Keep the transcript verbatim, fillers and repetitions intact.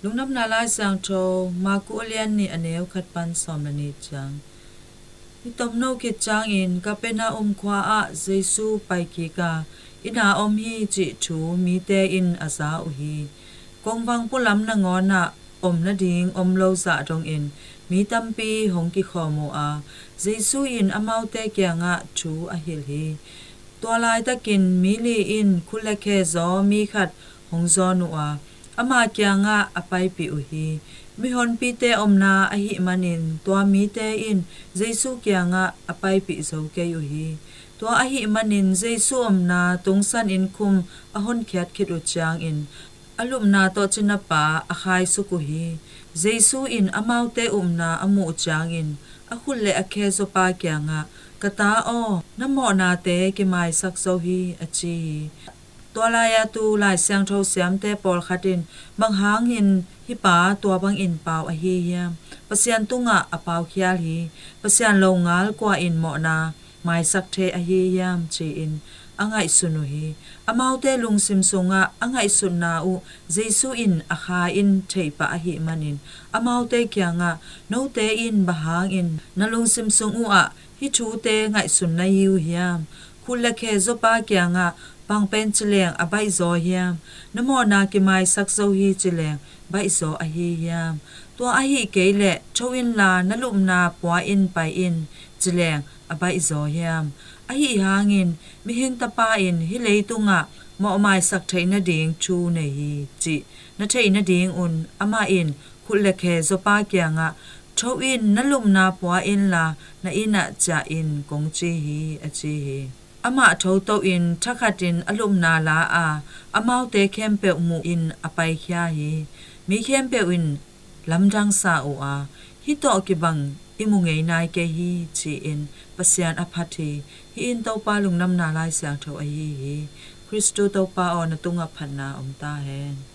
Lungdamna Lai Siangtho, Marku a lian nih, a neu khat pan sawm le nih ciang. Ni tomno khit ciangin Kapernaum khua ah Jesu pai kik a, inn ah om hi cih thu mite in a za uh hi. Kongvang pualam nangawn ah om nading om lo zah dongin mi tampi hong kikhawm uh a, Jesu in amaute kiangah thu a hilh hi. Tua laitakin mi li in khut le khe zaw mi khat hong zawn uh a, ama kiangah a paipih uh hi. Mihonpite omna ahih manin tua mite in Jesu kiangah a paipih zo kei uh hi. Tua ahih manin Jesu omna tungsan inn khum a honkhiat khit uh ciangin a lupna tawh cinapa a khaisuk uh hi. Jesu in amaute upna a muh uh ciangin a khut le a khe zawpa kiangah, "Ka ta aw, na mawhnate kimaisak zo hi," a ci hi. Tua lai-a tu Lai Siangtho siamte pawlkhat in, "Bang hangin hih pa tua bangin pau ahi hiam? Pasian tungah a pau khial hi. Pasian longal kua in mawhna maisak thei ahi hiam?" ci-in a ngaihsun uh hi. Amaute lungsim sungah a ngaihsutna uh Jesu in a kha in theih pah ahih manin amaute kiangah, "Note in bang hangin na lungsim sung uh ah hih thute ngaihsun na hi uh hiam? Khut le khe zawpa kiangah, 'Bang pen ci leng a baihzaw hiam? Na mawhna kimaisak zo hi,' ci leng baihzaw ahi hiam? Tua ahih kei leh, 'Tho inla na lupna pua in pai in,' ci leng a baihzaw hiam? Ahi hangin Mihing Tapa in hih leitungah mawhmaisak theih nading thu nei hi, cih na theih nadingun amah in khut le khe zawpa kiangah, 'Tho in, na lupna pua inla na inn ah ciah in,' kong ci hi," a ci hi. Amah tho toin thakhatin a lupna la a, amaute khempeuh muhin a paikhia hi. Mi khempeuh in lamdang sa uh a, "Hih tawh kibang i mu ngei nai kei hi," ci-in Pasian a phat hi. Hih in Topa Lungdamna Lai Siangtho ahi hi. Khristu Topa aw, na tungah phatna om ta hen.